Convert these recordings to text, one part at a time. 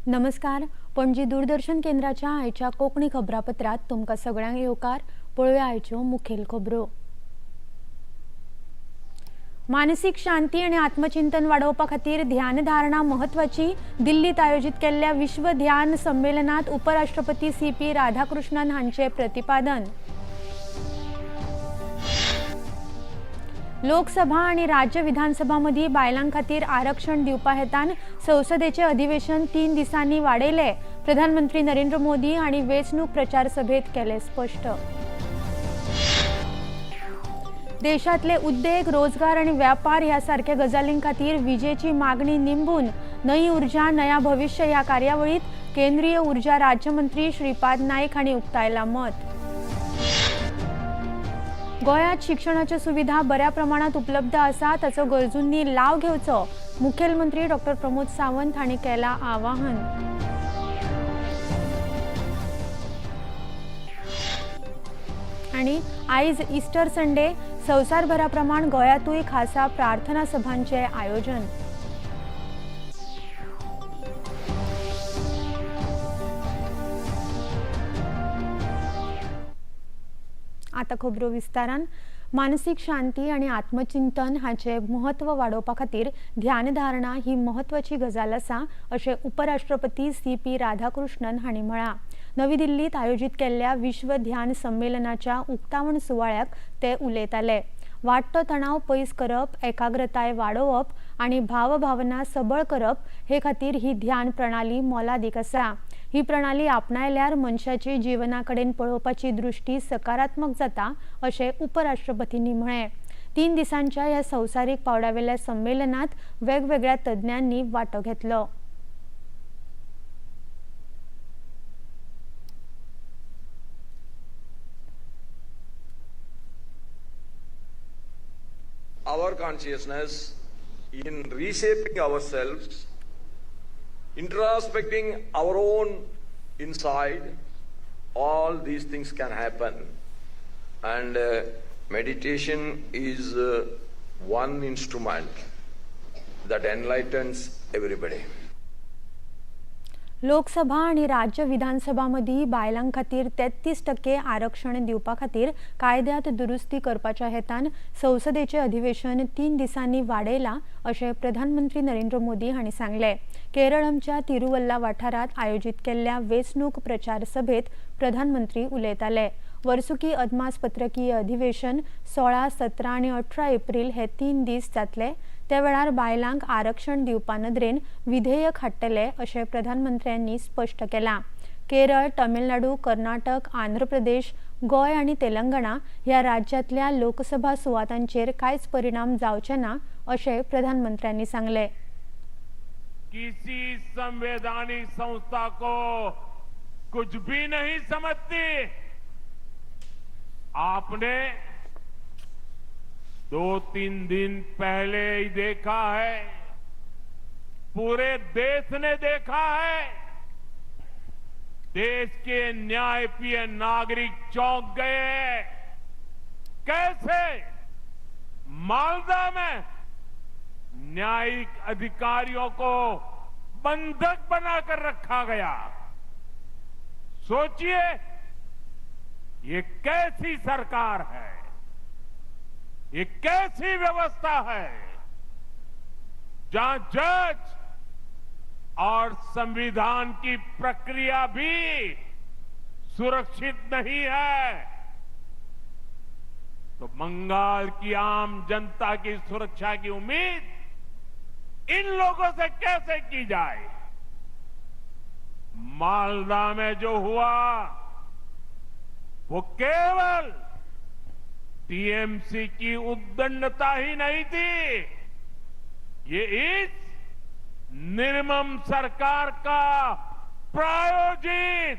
नमस्कार, पणजी दूरदर्शन केंद्राच्या आयच्या कोंकणी खबरापत्रांत तुमकां सगळ्यांक येवकार. पळोवया आयच्यो मुखेल खबरो. मानसीक शांती आनी आत्मचिंतन वाडोवपा खातीर ध्यानधारणा म्हत्वाची. दिल्लीत आयोजीत केल्ल्या विश्व ध्यान संमेलनात उपराष्ट्रपती सी.पी. राधाकृष्णन हांचे प्रतिपादन. लोकसभा आणि राज्य विधानसभा मदीं बायलां खातीर आरक्षण दिवपा हेतान संसदेचे अधिवेशन 3 दिसांनी वाडयले. प्रधानमंत्री नरेंद्र मोदी हांणी वेंचणूक प्रचार सभेत केले स्पश्ट. देशांतले उद्देग, रोजगार आनी व्यापार ह्या सारक्या गजालीं खातीर विजेची मागणी निंबून नई ऊर्जा नया भविष्य ह्या कार्यावळीत केंद्रीय ऊर्जा राज्यमंत्री श्रीपाद नाईक हांणी उक्तायला मत. गोंयांत शिक्षणाच्यो सुविधा बऱ्या प्रमाणात उपलब्ध आसा, ताचो गरजूंनी लाव घेवचो, मुखेलमंत्री डॉक्टर प्रमोद सावंत हांणी केला आवाहन. आनी आयज इस्टर संडे, संवसारभरा प्रमाण गोंयांतूय खासा प्रार्थना सभांचें आयोजन. आता खबरो विस्तारान. मानसीक शांती आनी आत्मचिंतन हाचें म्हत्व वाडोवपा खातीर ध्यानधारणा ही म्हत्वाची गजाल आसा, अशें उपराष्ट्रपती सी.पी. राधाकृष्णन हांणी म्हळां. नवी दिल्लीत आयोजीत केल्ल्या विश्व ध्यान संमेलनाच्या उक्तावण सुवाळ्याक ते उलयताले. वाडटो तणाव पयस करप, एकाग्रताय वाडोवप आनी भावभावना सबळ करप हे खातीर ही ध्यान प्रणाली मोलादीक आसा. ही प्रणाली आपणायल्यार मनशाची जिवना कडेन पळोवपाची दृश्टी सकारात्मक जाता, अशें उपराष्ट्रपतींनी म्हळें. 3 दिसांच्या ह्या संवसारीक पावंड्यावेल्या संमेलनात वेगवेगळ्या तज्ञांनी वांटो घेतलो. Our consciousness in reshaping ourselves, introspecting our own inside, all these things can happen. And meditation is one instrument that enlightens everybody. Lok Sabha आनी राज्य विधानसभा मदीं बायलां खातीर 33% आरक्षण दिवपा खातीर कायद्यांत दुरुस्ती करपाच्या हेतान संसदेचें अधिवेशन 3 दिसांनी वाडयलां, अशें प्रधानमंत्री नरेंद्र मोदी हांणी सांगलें. केरळमच्या तिरुवल्ला वाठारांत आयोजीत केल्ल्या वेंचणूक प्रचार सभेत प्रधानमंत्री उलयताले. वर्सुकी अदमासपत्रकीय अधिवेशन 16, 17 आनी 18 एप्रील हे 3 दीस जातले. त्या वेळार बायलांक आरक्षण दिवपा नदरेन विधेयक हाडटले, अशें प्रधानमंत्र्यांनी स्पश्ट केलां. केरळ, तमिळनाडू, कर्नाटक, आंध्र प्रदेश, गोंय आनी तेलंगणा ह्या राज्यांतल्या लोकसभा सुवातांचेर कांयच परिणाम जावचे ना, अशें प्रधानमंत्र्यांनी सांगलें. किसी संवैधानिक संस्था को कुछ भी नहीं समझती. आपने 2-3 दिन पहले ही देखा है, पूरे देश ने देखा है, देश के न्यायप्रिय नागरिक चौंक गए हैं. कैसे मालदा में न्यायिक अधिकारियों को बंधक बनाकर रखा गया. सोचिए, ये कैसी सरकार है, ये कैसी व्यवस्था है, जहां जज और संविधान की प्रक्रिया भी सुरक्षित नहीं है. तो बंगाल की आम जनता की सुरक्षा की उम्मीद इन लोगों से कैसे की जाए? मालदा में जो हुआ वो केवल टीएमसी की उद्दंडता ही नहीं थी, ये इस निर्मम सरकार का प्रायोजित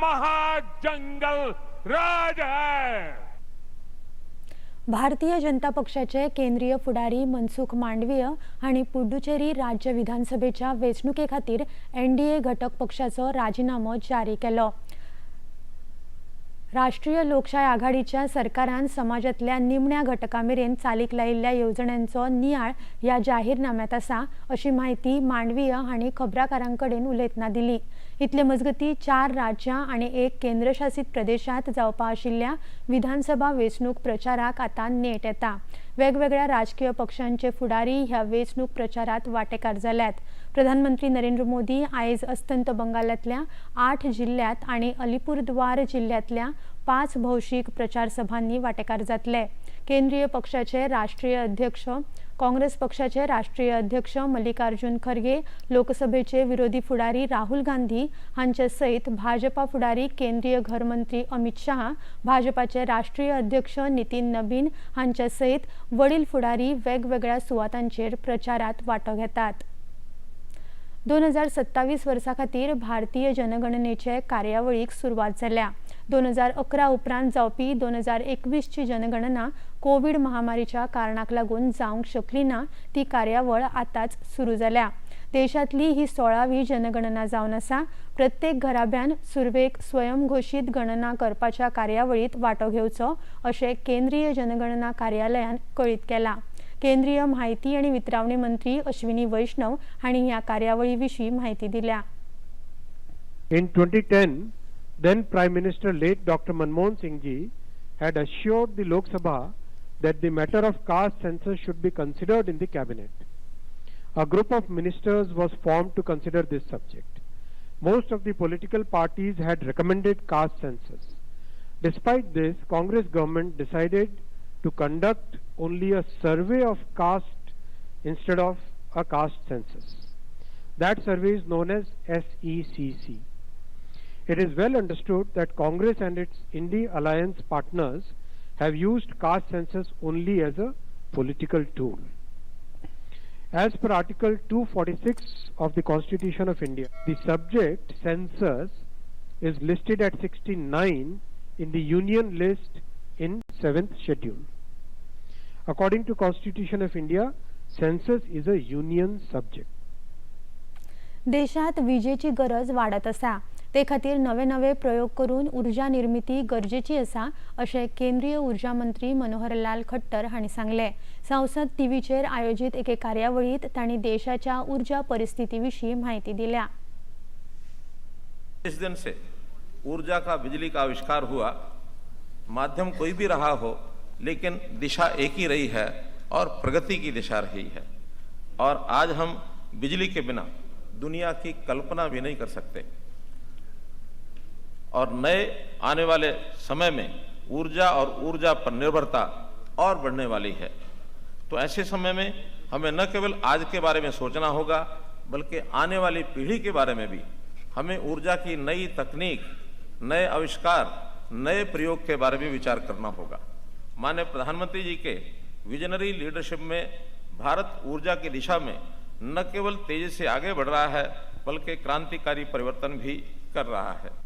महाजंगल राज है. भारतीय जनता पक्षाचे केंद्रीय फुडारी मनसुख मांडवीय हांणी पुडुचेरी राज्य विधानसभेच्या वेंचणुके खातीर एनडीए घटक पक्षाचो राजिनामो जारी केलो. राष्ट्रीय लोकशाय आघाडीच्या सरकारान समाजांतल्या निमण्या घटकां मेरेन चालीक लायिल्ल्या येवजण्यांचो नियाळ ह्या जाहीरनाम्यांत आसा अशी म्हायती मांडवीय हांणी खबराकारां कडेन उलयतना दिली. इतले मजगतीं 4 राज्यां आनी 1 केंद्रशासीत प्रदेशांत जावपा आशिल्ल्या विधानसभा वेंचणूक प्रचाराक आतां नेट येता. वेगवेगळ्या राजकीय पक्षांचे फुडारी ह्या वेंचणूक प्रचारात वांटेकार जाल्यात. प्रधानमंत्री नरेंद्र मोदी आयज अस्तंत बंगालांतल्या 8 जिल्ल्यांत आनी अलिपूरद्वार जिल्ल्यांतल्या 5 भौशीक प्रचार सभांनी वांटेकार जातले. केंद्रीय पक्षाचे राष्ट्रीय अध्यक्ष काँग्रेस पक्षाचे राष्ट्रीय अध्यक्ष मल्लिकार्जुन खरगे, लोकसभेचे विरोधी फुडारी राहुल गांधी हांचे सयत भाजपा फुडारी केंद्रीय घरमंत्री अमित शहा, भाजपाचे राष्ट्रीय अध्यक्ष नितीन नबीन हांचे सयत वडील फुडारी वेगवेगळ्या सुवातांचेर प्रचारात वांटो घेतात. 2027 वर्सा खातीर भारतीय जनगणनेचे कार्यावळीक सुरवात जाल्या. 2011 उपरांत जावपी 2021ची जनगणना कोवीड महामारीच्या कारणाक लागून जावंक शकली ना. ती कार्यावळ आतांच सुरू जाल्या. देशांतली ही 16वी जनगणना जावन आसा. प्रत्येक घराब्यान सुरवेक स्वयंघोशीत गणना करपाच्या कार्यावळीत वांटो घेवचो अशें केंद्रीय जनगणना कार्यालयान कळीत केलां. केंद्रीय म्हायती आनी वितरावणी मंत्री अश्विनी वैष्णव हांणी ह्या कार्यावळी विशीं म्हायती दिल्या. In 2010, then Prime Minister late Dr. Manmohan Singh ji had assured the Lok Sabha that the matter of caste census should be considered in the cabinet. A group of ministers was formed to consider this subject. Most of the political parties had recommended caste census. Despite this, Congress government decided to conduct only a survey of caste instead of a caste census. That survey is known as SECC. It is well understood that Congress and its Indi alliance partners have used caste census only as a political tool. As per Article 246 of the Constitution of India, the subject census is listed at 69 in the Union list in 7th schedule. According to Constitution of India, census is a union subject. देशात विजेची गरज वाडत आसा. ते खातीर नवे नवे प्रयोग करून ऊर्जा निर्मिती गरजेची आसा अशें केंद्रीय ऊर्जा मंत्री मनोहरलाल खट्टर हांणी सांगलें. संसद टीव्हीचेर आयोजीत एके कार्यावळींत तांणी देशाच्या ऊर्जा परिस्थिती विशीं म्हायती दिल्या. इस दिन से ऊर्जा का, बिजली का आविष्कार हुआ. माध्यम कोई भी रहा हो, लेकिन दिशा एक ही रही है और प्रगति की दिशा रही है. और आज हम बिजली के बिना दुनिया की कल्पना भी नहीं कर सकते. और नए आने वाले समय में ऊर्जा और ऊर्जा पर निर्भरता और बढ़ने वाली है. तो ऐसे समय में हमें न केवल आज के बारे में सोचना होगा, बल्कि आने वाली पीढ़ी के बारे में भी. हमें ऊर्जा की नई तकनीक, नए आविष्कार, नए प्रयोग के बारे में विचार करना होगा. माननीय प्रधानमंत्री जी के विजनरी लीडरशिप में भारत ऊर्जा की दिशा में न केवल तेजी से आगे बढ़ रहा है, बल्कि क्रांतिकारी परिवर्तन भी कर रहा है.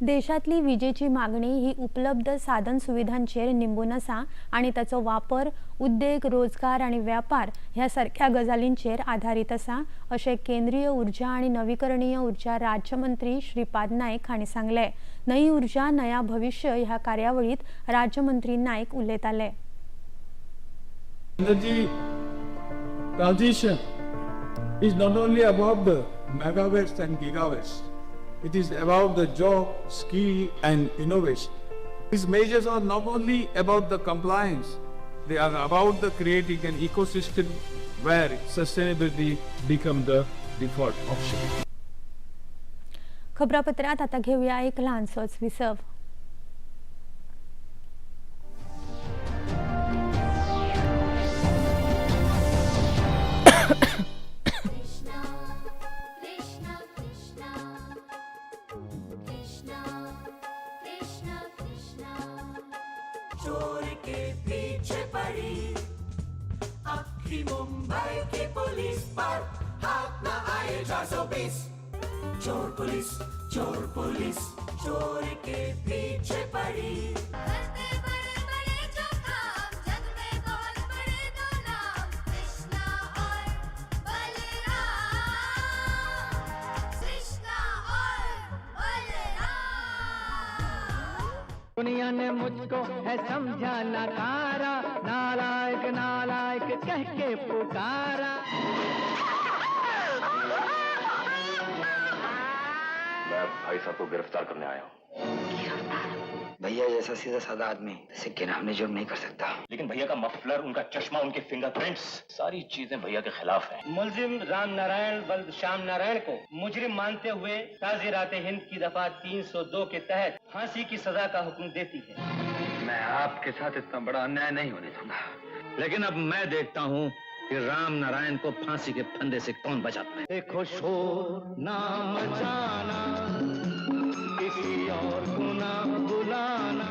देशातली विजेची मागणी ही उपलब्ध साधन सुविधांचेर निंबून आसा आनी ताचो वापर उद्देग, रोजगार आनी व्यापार ह्या सारक्या गजालींचेर आधारीत आसा अशें केंद्रीय ऊर्जा आनी नवीकरणीय ऊर्जा राज्यमंत्री श्रीपाद नायक हांणी सांगलें. नई ऊर्जा नया भविष्य ह्या कार्यावळींत राज्यमंत्री नायक उलयताले. Energy transition is not only about the megawatts and gigawatts. It is about the job, skill and innovation. These measures are not only about the compliance, they are about the creating an ecosystem where sustainability becomes the default option. खबरापत्रात आता घेऊया एक लहानसोच विसव. चोर K पीछे पड़ी अक्की मुंबई की police पर हाथ न आए 420. चोर पुलिस, चोर पुलिस, चोर के पीछे पड़ी. करते बड़े बड़े जो मुझको है समझा नकारा, नालायक नालायक कह के पुकारा। मैं भाई साहब को गिरफ्तार करने आया हूँ। गिरफ्तार? भैया जैसा सीधा साधा आदमी सिक्के नामने जुर्म नहीं कर सकता। लेकिन भैया का मफलर, उनका चश्मा, उनके फिंगरप्रिंट्स, सारी चीजें भैया के खिलाफ हैं। मुलजिम राम नारायण वल्द श्याम नारायण को मुजरिम मानते हुए ताज़ीरात हिंद की दफा 302 के तहत फांसी की सजा का हुक्म देती है। मैं आपके साथ इतना बड़ा अन्याय नहीं होने दूंगा, लेकिन अब मैं देखता हूँ कि राम नारायण को फांसी के फंदे से कौन बचाता है। देखो शोर ना मचाना, किसी और को ना बुलाना।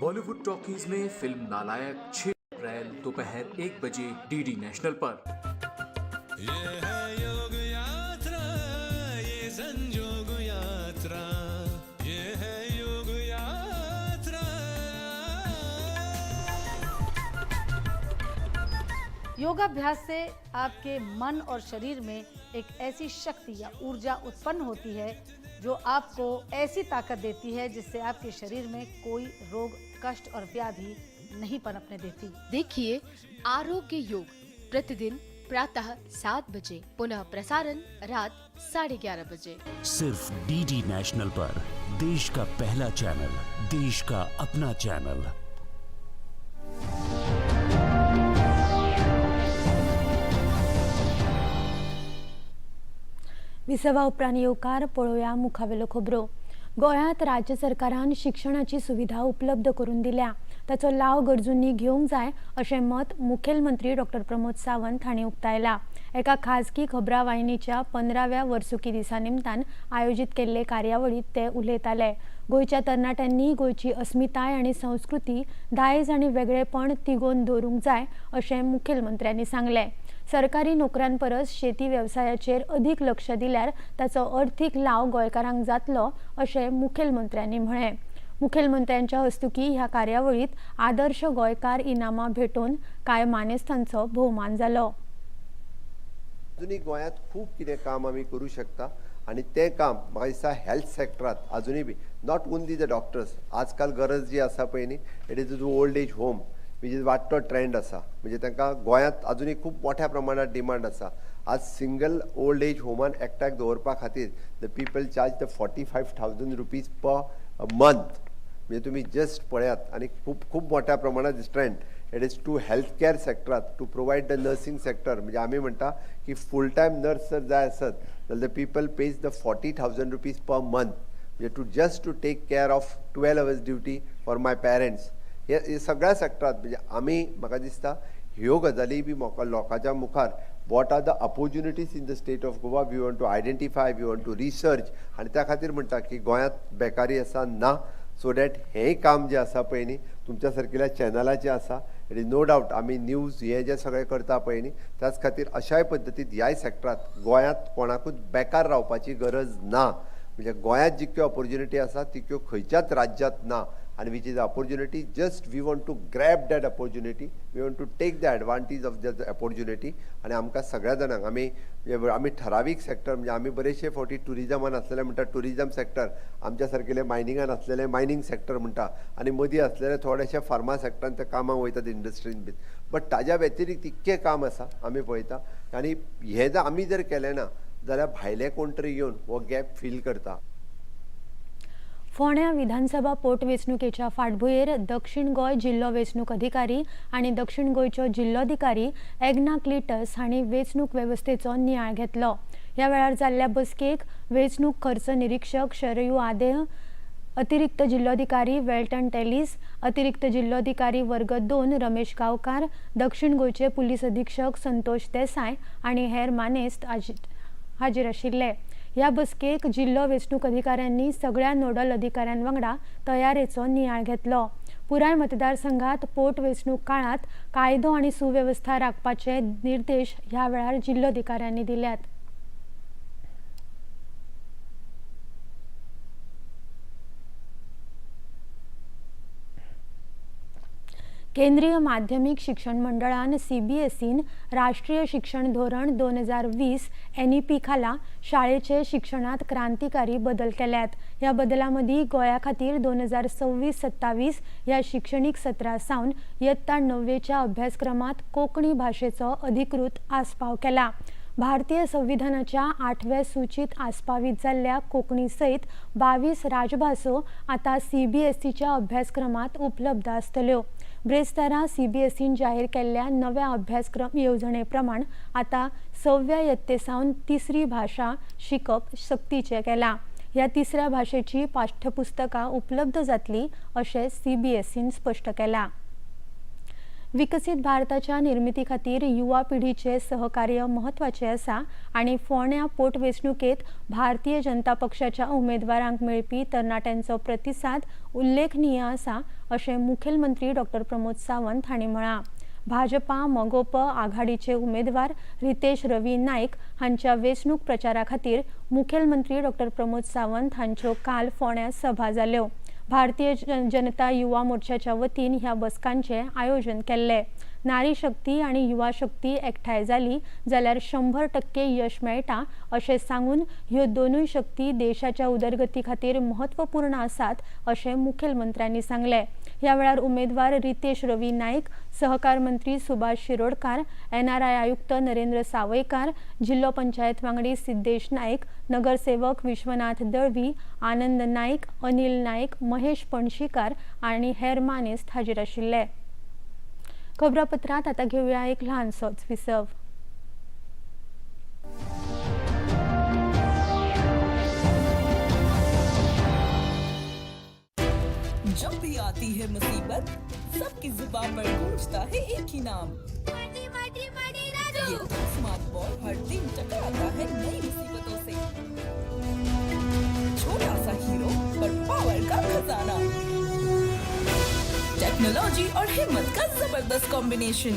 बॉलीवुड टॉकीज में फिल्म नालायक 6 अप्रैल दोपहर 1 बजे डीडी नेशनल पर। ये है योग यात्रा, ये संजोग यात्रा, ये है योग यात्रा। योगाभ्यास से आपके मन और शरीर में एक ऐसी शक्ति या ऊर्जा उत्पन्न होती है जो आपको ऐसी ताकत देती है जिससे आपके शरीर में कोई रोग, कष्ट और व्याधि नहीं पनपने देती। देखिए आरोग्य योग प्रतिदिन प्रातः 7 बजे, पुनः प्रसारण रात 11:30 बजे, सिर्फ डीडी नेशनल पर। देश का पहला चैनल, देश का अपना चैनल। विसवा उपरांत येवकार पळोवया मुखावेल्यो खबरो। गोंयांत राज्य सरकारान शिक्षणाची सुविधा उपलब्ध करून दिल्या, ताचो लाव गरजूंनी घेवंक जाय अशें मत मुखेलमंत्री डॉक्टर प्रमोद सावंत हांणी उक्तायला। एका खाजगी खबरां वाहिनीच्या 15व्या वर्सुकी दिसा निमतान आयोजीत केल्ले कार्यावळींत ते उलयताले। गोंयच्या तरणाट्यांनी गोंयची अस्मिताय आनी संस्कृती, दायज आनी वेगळेपण तिगोवन दवरूंक जाय अशें मुखेलमंत्र्यांनी सांगलें। सरकारी नोकऱ्यां परस शेती वेवसायाचेर अदीक लक्ष दिल्यार ताचो अर्थीक लाव गोंयकारांक जातलो अशें मुखेलमंत्र्यांनी म्हळें। मुखेलमंत्र्यांच्या हस्तुकी ह्या कार्यावळींत आदर्श गोंयकार इनामां भेटोवन कांय मानेस्तांचो भोवमान जालो। अजुनूय गोंयांत खूब कितें काम आमी करूं शकता आनी तें काम म्हाका दिसता हेल्थ सेक्टरांत अजुनूय बी not only the doctors, आजकाल गरज जी आसा पळय न्ही, it is old age home which is वाडटो ट्रेंड आसा। म्हणजे तांकां गोंयांत अजुनूय खूब मोठ्या प्रमाणात डिमांड आसा। आज सिंगल ओल्ड एज होमान एकट्याक दवरपा खातीर the people charge the 45,000 rupees per month. म्हणजे तुमी जस्ट पळयात आनी खूब खूब मोठ्या प्रमाणात trend it is to health care सेक्टरात to provide the nursing sector. म्हणजे आमी म्हणटा की फूल टायम नर्स जर जाय आसत जाल्यार the people pays the 40,000 rupees per month, म्हणजे to just to take care of 12 hours duty for my parents. हे सगळ्या सेक्टरात म्हणजे आमी म्हाका दिसता ह्यो गजाली बी म्हाका लोकांच्या मुखार what are the opportunities in the state of Goa we want to identify, we want to research. आनी त्या खातीर म्हणटा की गोंयांत बेकारी आसा ना, सो that हेंय काम जें आसा पळय न्ही तुमच्या सारकेल्या चॅनलाचें आसा। It is no doubt आमी न्यूज हें जें सगळें करता पळय न्ही त्याच खातीर अशाय पद्दतीन ह्याय सेक्टरांत गोंयांत कोणाकूच बेकार रावपाची गरज ना। म्हणजे गोंयांत जितक्यो ऑपोर्च्युनिटी आसा तितक्यो खंयच्याच राज्यांत ना आनी which is opportunity just we want to grab that opportunity, we want to take the advantage of that opportunity. आनी आमकां सगळ्या जाणांक आमी आमी ठरावीक सेक्टर म्हणजे आमी बरेचशे फावटी ट्युरिजमान आसलेले म्हणटा ट्युरिजम सेक्टर, आमच्या सारकेले मायनिंगान आसलेले मायनींग सेक्टर म्हणटा आनी मदीं आसलेले थोडेशे फार्मा सेक्टरान ते कामाक वयतात इंडस्ट्रीन बीन, बट ताज्या व्यतिरिक्त इतकें काम आसा आमी पळयता आनी हें जर आमी जर केलें ना जाल्यार भायले कोण तरी येवन हो गॅप फील करता। फोंड्या विधानसभा पोटवेंचणुकेच्या फाटभुंयेर दक्षिण गोंय जिल्लो वेंचणूक अधिकारी आनी दक्षिण गोंयचो जिल्लोधिकारी एग्ना क्लिटस हांणी वेंचणूक वेवस्थेचो नियाळ घेतलो। ह्या वेळार जाल्ल्या बसकेक वेंचणूक खर्च निरीक्षक शरयू आदेह, अतिरिक्त जिल्लोधिकारी वेल्टन टेलिस, अतिरिक्त जिल्लोधिकारी वर्ग 2 रमेश गांवकार, दक्षिण गोंयचे पुलीस अधीक्षक संतोष देसाय आनी हेर मानेस्त हाजीर आशिल्ले। ह्या बसकेक जिल्लो वेंचणूक अधिकाऱ्यांनी सगळ्या नोडल अधिकाऱ्यां वांगडा तयारेचो नियाळ घेतलो। पुराय मतदारसंघात पोटवेंचणूक काळात कायदो आनी सुवेवस्था राखपाचे निर्देश ह्या वेळार जिल्लोधिकाऱ्यांनी दिल्यात। केंद्रीय माध्यमीक शिक्षण मंडळान सीबीएसईन राष्ट्रीय शिक्षण धोरण 2020 एनईपी खाला शाळेचे शिक्षणात क्रांतिकारी बदल केल्यात। ह्या बदलां मदीं गोंया खातीर 2026-27 ह्या शिक्षणीक सत्रा सावन यत्ता 9वेच्या अभ्यासक्रमांत कोंकणी भाशेचो अधिकृत आस्पाव केला। भारतीय संविधानाच्या 8व्या सूचीत आस्पावीत जाल्ल्या कोंकणी सयत 22 राजभासो आतां सीबीएसईच्या अभ्यासक्रमांत उपलब्ध आसतल्यो। ब्रेस्तारा सीबीएसईन जाहीर केल्ल्या नव्या अभ्यासक्रम येवजणे प्रमाण आतां 6व्या यत्ते सावन तिसरी भाशा शिकप सक्तीचें केलां। ह्या तिसऱ्या भाशेची पाठ्यपुस्तकां उपलब्ध जातली अशें सीबीएसईन स्पश्ट केलां। विकसीत भारताच्या निर्मिती खातीर युवा पिढीचे सहकार्य म्हत्वाचें आसा आनी फोंड्या पोटवेंचणुकेंत भारतीय जनता पक्षाच्या उमेदवारांक मेळपी तरणाट्यांचो प्रतिसाद उल्लेखनीय आसा अशें मुखेलमंत्री डॉक्टर प्रमोद सावंत हांणी म्हळां। भाजपा मगोप आघाडीचे उमेदवार रितेश रवी नायक हांच्या वेंचणूक प्रचारा खातीर मुखेलमंत्री डॉक्टर प्रमोद सावंत हांच्यो काल फोंड्या सभा जाल्यो। भारतीय जनता युवा मोर्चाच्या वतीन ह्या बसकांचें आयोजन केल्लें। नारी शक्ती आनी युवा शक्ती एकठांय जाली जाल्यार 100% यश मेळटा अशें सांगून ह्यो दोनूय शक्ती देशाच्या उदरगती खातीर म्हत्वपूर्ण आसात अशें मुखेलमंत्र्यांनी सांगलें। ह्या वेळार उमेदवार रितेश रवी नायक, सहकार मंत्री सुभाष शिरोडकार, एनआरआय आयुक्त नरेंद्र सावयकार, जिल्लो पंचायत वांगडी सिद्धेश नायक, नगरसेवक विश्वनाथ दळवी, आनंद नायक, अनिल नायक, महेश पणशीकार आनी हेर मानेस्त हाजीर आशिल्ले। खबरापत्रांत आतां घेवया एक ल्हानसोच विसव। जब भी आती है मुसीबत, सबकी जुबान पर गूंजता है एक ही नाम। ये स्मार्ट बॉल हर दिन टकराता है नई मुसीबतों से। छोटा सा हीरो पर पावर का खजाना, टेक्नोलॉजी और हिम्मत का जबरदस्त कॉम्बिनेशन।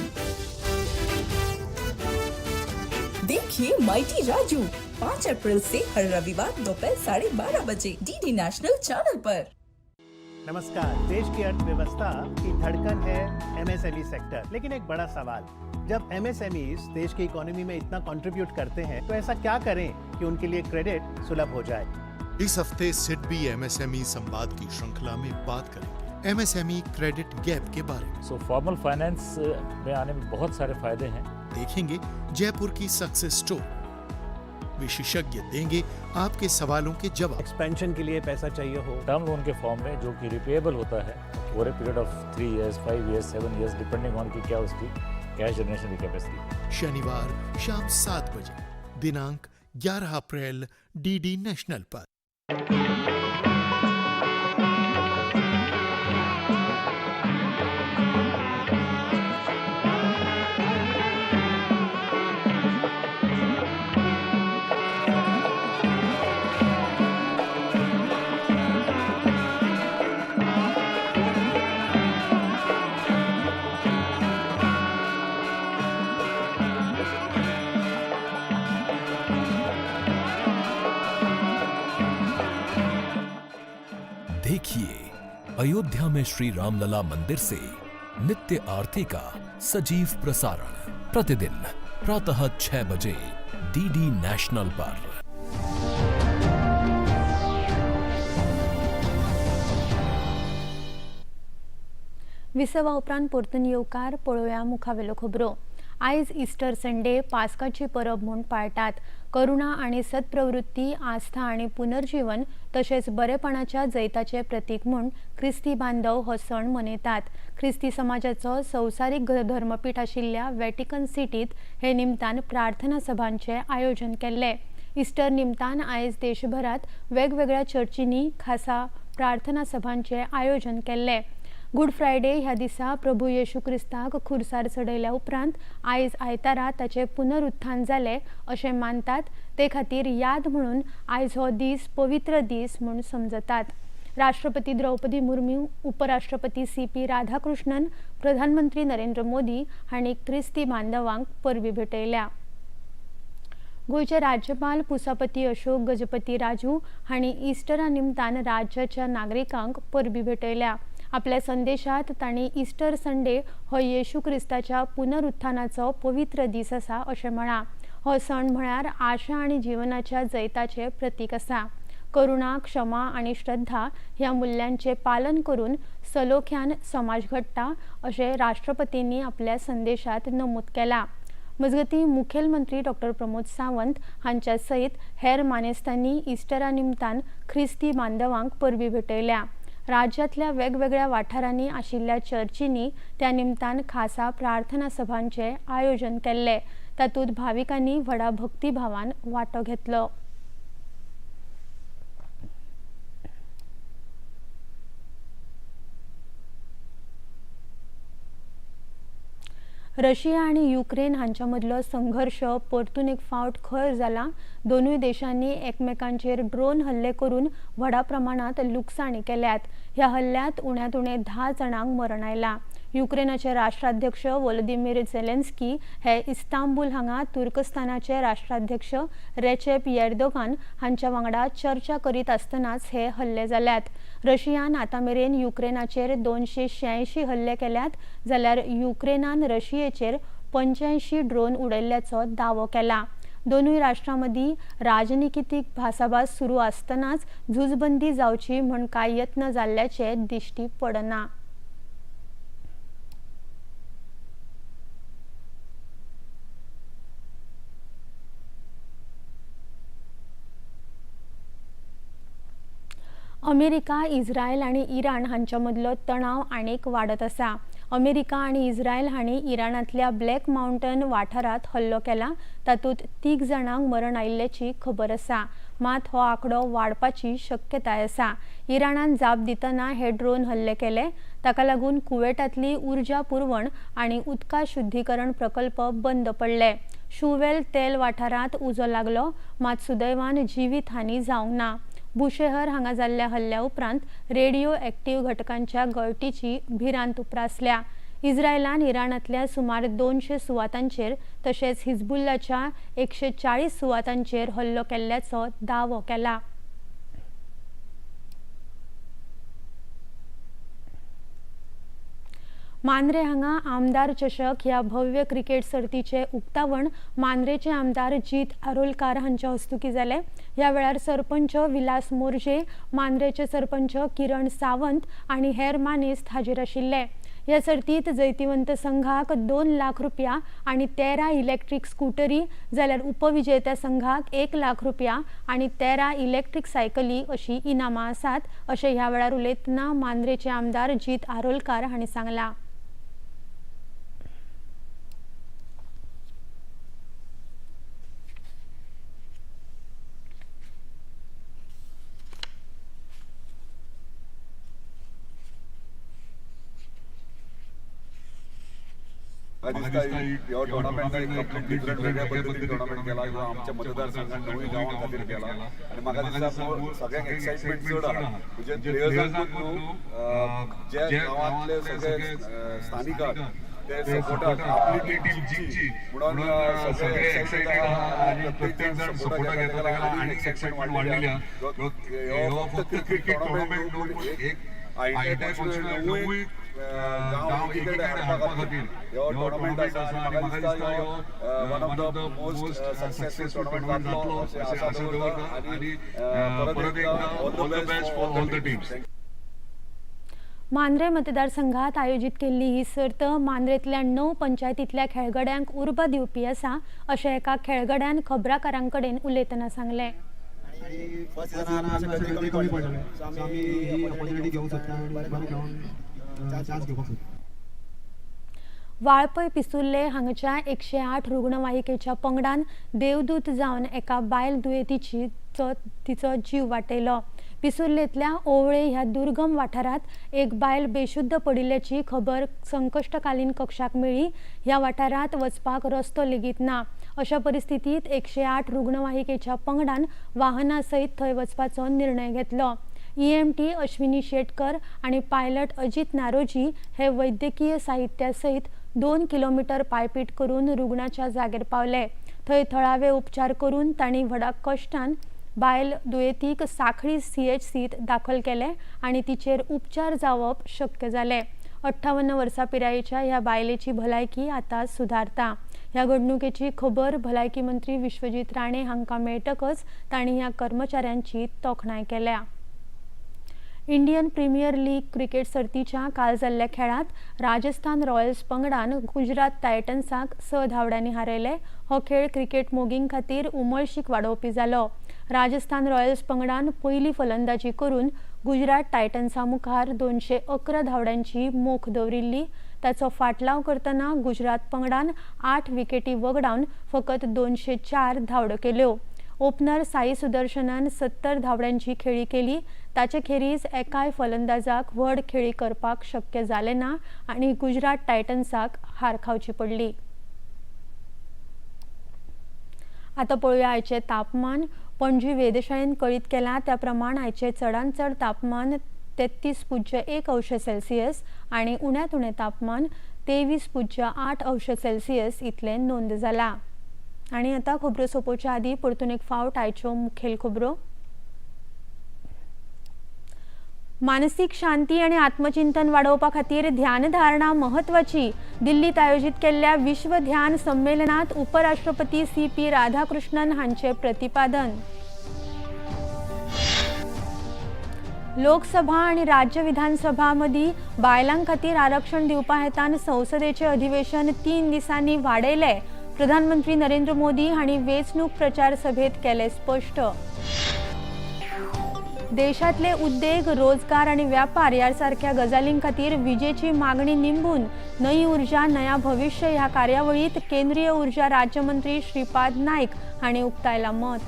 देखिए माइटी राजू 5 अप्रैल से हर रविवार दोपहर 12:30 बजे डीडी नेशनल चैनल पर। नमस्कार। देश की अर्थव्यवस्था की धड़कन है एमएसएमई सेक्टर, लेकिन एक बड़ा सवाल, जब एमएसएमई देश की इकोनॉमी में इतना कंट्रीब्यूट करते हैं तो ऐसा क्या करें कि उनके लिए क्रेडिट सुलभ हो जाए। इस हफ्ते सिडबी एमएसएमई संवाद की श्रृंखला में बात करेंगे एमएसएमई क्रेडिट गैप के बारे में। सो फॉर्मल फाइनेंस में आने में बहुत सारे फायदे हैं। देखेंगे जयपुर की सक्सेस स्टोरी, विशेषज्ञ देंगे आपके सवालों के जवाब। एक्सपेंशन के लिए पैसा चाहिए हो, टर्म लोन के फॉर्म में जो कि रिपेएबल होता है over a period of 3 years, 5 years, 7 years, depending on कि क्या उसकी कैश जनरेशन की कैपेसिटी। शनिवार शाम 7 बजे, दिनांक 11 अप्रैल, डीडी नेशनल पर। देखिए अयोध्या में श्री रामलला मंदिर से नित्य आरती का सजीव प्रसारण प्रतिदिन प्रातः 6 बजे डीडी नेशनल पर। विसवा उपरांत परतून येवकार. पळोवया मुखावेलो खबरो. आयज इस्टर संडे पास्काची परब म्हूण पाळटात. करुणा आनी सत्प्रवृत्ती, आस्था आनी पुनर्जीवन तशेंच बरेपणाच्या जैताचें प्रतीक म्हूण क्रिस्ती बांधव हो सण मनयतात. क्रिस्ती समाजाचो संवसारीक धर्मपीठ आशिल्ल्या वॅटिकन सिटींत हे निमतान प्रार्थना सभांचें आयोजन केल्लें. इस्टर निमतान आयज देशभरांत वेगवेगळ्या चर्चींनी खासा प्रार्थना सभांचें आयोजन केल्लें. गुड फ्रायडे ह्या दिसा प्रभू येशू क्रिस्ताक खुर्सार चडयल्या उपरांत आयज आयतारा ताचें पुनरुत्थान जालें अशें मानतात. ते खातीर याद म्हणून आयज हो दीस पवित्र दीस म्हूण समजतात. राष्ट्रपती द्रौपदी मुर्मू, उपराष्ट्रपती सी.पी. राधाकृष्णन, प्रधानमंत्री नरेंद्र मोदी हांणी क्रिस्ती बांधवांक परबी भेटयल्या. गोंयचे राज्यपाल पुसापती अशोक गजपती राजू हांणी इस्टरा निमतान राज्याच्या नागरिकांक परबी भेटयल्या. आपल्या संदेशात तांणी इस्टर संडे हो येशू क्रिस्ताच्या पुनरुत्थानाचो पवित्र दीस आसा अशें म्हळां. हो सण म्हळ्यार आशा आनी जिवनाच्या जैताचें प्रतीक आसा. करुणा, क्षमा आनी श्रद्धा ह्या मुल्यांचें पालन करून सलोख्यान समाज घडटा अशें राष्ट्रपतींनी आपल्या संदेशात नमूद केलां. मजगतीं मुखेलमंत्री डॉक्टर प्रमोद सावंत हांच्या सयत हेर मानेस्तांनी इस्टरा निमतान ख्रिस्ती बांधवांक परबीं भेटयल्या. राज्यांतल्या वेगवेगळ्या वाठारांनी आशिल्ल्या चर्चींनी त्या निमतान खासा प्रार्थना सभांचें आयोजन केल्लें. तातूंत भाविकांनी व्हडा भक्तिभावान वांटो घेतलो. रशिया आनी युक्रेन हांच्या मदलो संघर्श परतून एक फावट खर जाला. दोनूय देशांनी एकमेकांचेर ड्रोन हल्ले करून व्हडा प्रमाणांत लुकसाणी केल्यात. ह्या हल्ल्यांत उण्यांत उणें 10 जाणांक मरण आयलां. युक्रेनाचे राष्ट्राध्यक्ष वोलोदिमीर झेलेन्स्की हे इस्तांबूल हांगा तुर्कस्तानाचे राष्ट्राध्यक्ष रेचेप येर्दोगान हांच्या वांगडा चर्चा करीत आसतनाच हे हल्ले जाल्यात. रशियान आतां मेरेन युक्रेनाचेर 286 हल्ले केल्यात, जाल्यार युक्रेनान रशियेचेर 85 ड्रोन उडयल्ल्याचो दावो केला. दोनूय राष्ट्रां मदीं राजनितीक भासाभास सुरू आसतनाच झुजबंदी जावची म्हूण कांय यत्न जाल्ल्याचे दिश्टी पडना. अमेरिका, इस्रायल आनी इराण हांच्या मदलो तणाव आनीक वाडत आसा. अमेरिका आनी इस्रायल हांणी इराणांतल्या ब्लॅक माउंटन वाठारांत हल्लो केला. तातूंत 3 जाणांक मरण आयिल्ल्याची खबर आसा. मात हो आंकडो वाडपाची शक्यताय आसा. इराणान जाप दितना हे ड्रोन हल्ले केले. ताका लागून कुवेटांतली उर्जा पुरवण आनी उदका शुद्धीकरण प्रकल्प बंद पडले. शुवेल तेल वाठारांत उजो लागलो, मात सुदैवान जिवीत हानी जावंक ना. बुशेहर हांगा जाल्ल्या हल्ल्या उपरांत रेडियो एक्टिव्ह घटकांच्या गळटीची भिरांत उप्रासल्या. इस्रायलान इराणांतल्या सुमार 200 सुवातांचेर तशेंच हिजबुल्लाच्या 140 सुवातांचेर हल्लो केल्ल्याचो दावो केला. मांद्रे हांगा आमदार चषक ह्या भव्य क्रिकेट सर्तीचे उक्तावण मांद्रेचे आमदार जीत आरोलकार हांच्या हस्तुकी जालें. ह्या वेळार सरपंच विलास मोर्जे, मांद्रेचे सरपंच किरण सावंत आनी हेर मानेस्त हाजीर आशिल्ले. ह्या सर्तीत जैतिवंत संघाक 2 लाख रुपया आनी 13 इलेक्ट्रीक स्कूटरी, जाल्यार उपविजेत्या संघाक 1 लाख रुपया आनी 13 इलेक्ट्रीक सायकली अशी इनामां आसात, अशें ह्या वेळार उलयतना मांद्रेचे आमदार जीत आरोलकार हांणी सांगलां. म्हाका दिसता ह्यो टुर्नामेंट एक कंप्लीट डिफरंट वेगळ्या पद्दतीन टुर्नामेंट केला किंवा आमच्या मतदारसंघात णवूय गांवां खातीर केला आनी म्हाका दिसता सगळ्यांक एक्सायटमेंट चड आहा. म्हणजे प्लेयर्सांकूच न्हू, जे गांवांतले सगळे स्थानीक आहात ते सपोर्टाक आपली टीम जिखची म्हणून सगळे एक्सायटेड आहा आनी प्रत्येक जाण सपोर्टाक येता ताका आनी एक्सायटमेंट वाडलेली आहा. ह्यो फक्त क्रिकेट टुर्नामेंट न्हू, पूण एक आयटीआय फंक्शनल णवूय गांव एकीकडेन हाडपा खातीर ह्यो टुर्नामेंट आसा आनी म्हाका दिसता ह्यो one of the most successful tournament जातलो अशें आशा दवरता आनी परत एकदां all the best for all the teams. Mandrem मतदारसंघात आयोजीत केल्ली ही सर्त मांद्रेंतल्या 9 पंचायतींतल्या खेळगड्यांक उर्बा दिवपी आसा, अशें एका खेळगड्यान खबराकारां कडेन उलयतना सांगलें. वाळपय पिसुर्ले हांगच्या 108 रुग्णवाहिकेच्या पंगडान देवदूत जावन एका बायल दुयेंतीचो तिचो जीव वाटयलो. पिसुर्लेंतल्या ओवळे ह्या दुर्गम वाठारांत एक बायल बेशुद्ध पडिल्ल्याची खबर संकश्टकालीन कक्षाक मेळ्ळी. ह्या वाठारांत वचपाक रस्तो लेगीत ना. अशा परिस्थितीत 108 रुग्णवाहिकेच्या पंगडान वाहना सयत थंय वचपाचो निर्णय घेतलो. EMT Ashwini Shetkar आनी पायलट अजित नारोजी हे वैद्यकीय साहित्या सयत 2 किलोमीटर पायपीट करून रुग्णाच्या जागेर पावले. थंय थळावे उपचार करून तांणी व्हडा कश्टान बायल दुयेंतीक सांखळी सीएचसीत दाखल केले आनी तिचेर उपचार जावप शक्य जाले. 58 वर्सां पिरायेच्या ह्या बायलेची भलायकी आतां सुदारता. ह्या घडणुकेची खबर भलायकी मंत्री विश्वजीत राणे हांकां मेळटकच तांणी ह्या कर्मचाऱ्यांची तोखणाय केल्या. इंडियन प्रिमियर लीग क्रिकेट सर्तीच्या काल जाल्ल्या खेळांत राजस्थान रॉयल्स पंगडान गुजरात टायटन्साक 6 धांवड्यांनी हारयले. हो खेळ क्रिकेट मोगीं खातीर उमळशीक वाडोवपी जालो. राजस्थान रॉयल्स पंगडान पयली फलंदाजी करून गुजरात टायटन्सा मुखार 211 धांवड्यांची मोख दवरिल्ली. ताचो फाटलाव करतना गुजरात पंगडान 8 विकेटी वगडावन फकत 204 धांवड्यो केल्यो. ओपनर साई सुदर्शनान 70 धांवड्यांची खेळी केली. ताचे खेरीज एकाय फलंदाजाक व्हड खेळी करपाक शक्य जालें ना आनी गुजरात टायटन्साक हार खावची पडली. आतां पळोवया आयचें तापमान. पणजी वेधशाळेन कळीत केलां त्या प्रमाण आयचें चडांत चड तापमान 33.1 अंश सेल्सियस आनी उण्यांत उणें तापमान 23.8 अंश सेल्सियस इतलें नोंद जालां. आनी आतां खबरो सोंपोवच्या आदीं परतून एक फावट आयच्यो मुखेल खबरो. मानसीक शांती आनी आत्मचिंतन वाडोवपा खातीर ध्यानधारणा म्हत्वाची. दिल्लीत आयोजीत केल्ल्या विश्व ध्यान संमेलनात उपराष्ट्रपती CP Radhakrishnan हांचे प्रतिपादन. लोकसभा आनी राज्य विधानसभा मदीं बायलां खातीर आरक्षण दिवपा हेतान संसदेचें अधिवेशन 3 दिसांनी वाडयलें. प्रधानमंत्री नरेंद्र मोदी हांणी वेंचणूक प्रचार सभेत केलें स्पश्ट. देशांतले उद्देग, रोजगार आनी व्यापार ह्या सारक्या गजालीं खातीर विजेची मागणी निंबून नई ऊर्जा नया भविष्य ह्या कार्यावळींत केंद्रीय ऊर्जा राज्यमंत्री श्रीपाद नायक हांणी उक्तायलां मत.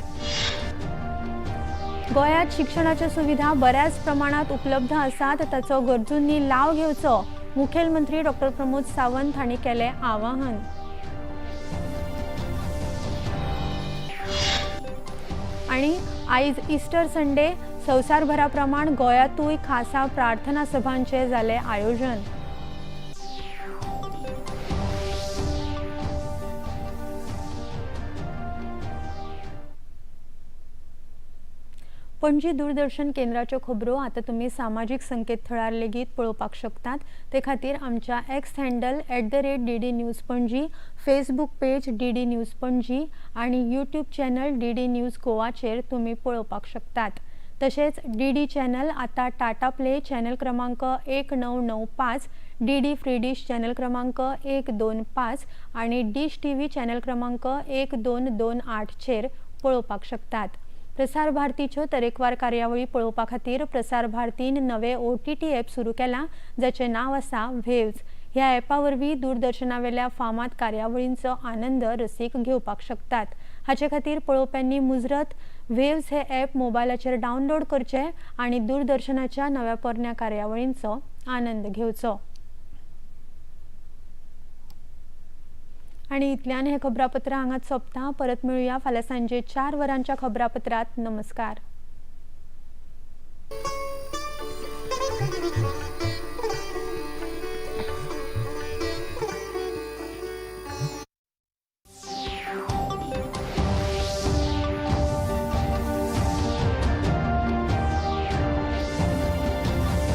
गोंयांत शिक्षणाच्यो सुविधा बऱ्याच प्रमाणांत उपलब्ध आसात, ताचो गरजूंनी लाव घेवचो, मुखेलमंत्री डॉ प्रमोद सावंत हांणी केलें आवाहन. आनी आयज इस्टर संडे, संवसारभरा प्रमाण गोंयांतूय खासा प्रार्थना सभांचें जालें आयोजन. पणजी दूरदर्शन केंद्राच्यो खबरो आतां तुमी सामाजीक संकेतथळार लेगीत पळोवपाक शकतात. ते खातीर आमच्या X handle @DD News Panaji, Facebook page DD News Panaji आनी यूट्यूब चॅनल DD news गोवाचेर तुमी पळोवपाक शकतात. तशेंच DD channel आतां टाटा प्ले चॅनल क्रमांक 1995, DD free dish channel क्रमांक 125 आनी डिश TV channel क्रमांक 1228चेर पळोवपाक शकतात. प्रसार भारतीच्यो तरेकवार कार्यावळी पळोवपा खातीर प्रसार भारतीन नवे OTT app सुरू केलां, जाचें नांव आसा वेव्ज. ह्या ॲपा वरवीं दूरदर्शनावेल्या फामाद कार्यावळींचो आनंद रसीक घेवपाक शकतात. हाचे खातीर पळोवप्यांनी मुजरत वेव्ज हे ॲप मोबायलाचेर डावनलोड करचें आनी दूरदर्शनाच्या नव्या पोरण्या कार्यावळींचो आनंद घेवचो. आनी इतल्यान हें खबरापत्र हांगाच सोंपता. परत मेळुया फाल्यां सांजे 4 वरांच्या खबरापत्रांत. नमस्कार.